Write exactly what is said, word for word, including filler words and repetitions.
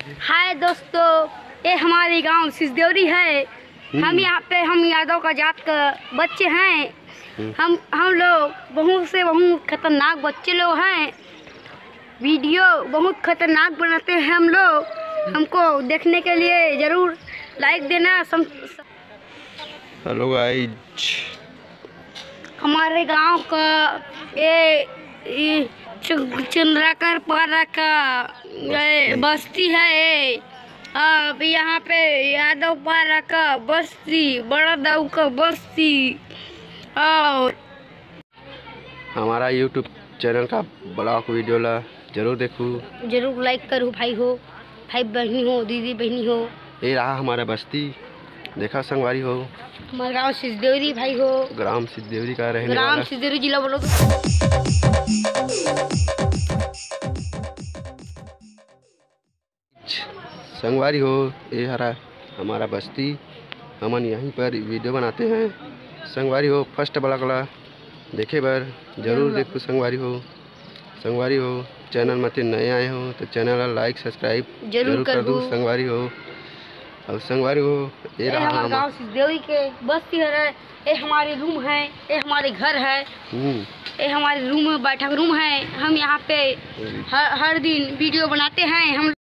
हाय दोस्तों, ये हमारे गांव सिसदेवरी है। हम हम्म। यहाँ पे, हम यादव का जात का बच्चे हैं। हम्म। हम हम लोग बहुत से बहुत खतरनाक बच्चे लोग हैं। वीडियो बहुत खतरनाक बनाते हैं हम लोग। हमको देखने के लिए जरूर लाइक देना। सम, हेलो गाइस, हमारे गांव का ये, ये चु- चंद्राकर पारा का ये बस्ती है। अब यहाँ पे यादव पारा का बस्ती, बड़ा दाऊ का बस्ती। और हमारा YouTube चैनल का ब्लॉग वीडियो ला जरूर देखू। जरूर लाइक करू भाई हो, भाई बहनी हो, दीदी बहनी हो। ये रहा हमारा बस्ती, देखा संगवारी हो। हमारा गांव सिसदेवरी भाई हो। ग्राम सिसदेवरी का रहने ग्राम वाला। सिसदेवरी जिला बोलो तो। संगवारी हो, ये हरा हमारा बस्ती। हमन यहीं पर वीडियो बनाते हैं। संगवारी हो, फर्स्ट ब्लॉग ला देखे बर जरूर जरूर। देखू संगवारी हो। संगवारी हो, चैनल में ते नए आए हो तो चैनल ला लाइक सब्सक्राइब जरूर जरूर कर कर दू दू। संगवारी हो। और संगवारी हो, ये ये रहा हमारे हम गांव सिसदेवरी के बस्ती हरे। ये हमारे रूम है, ये हमारे घर है, हम्म। ये हमारे रूम, बैठक रूम है। हम यहाँ पे हम्म। हर हर दिन वीडियो बनाते हैं हम।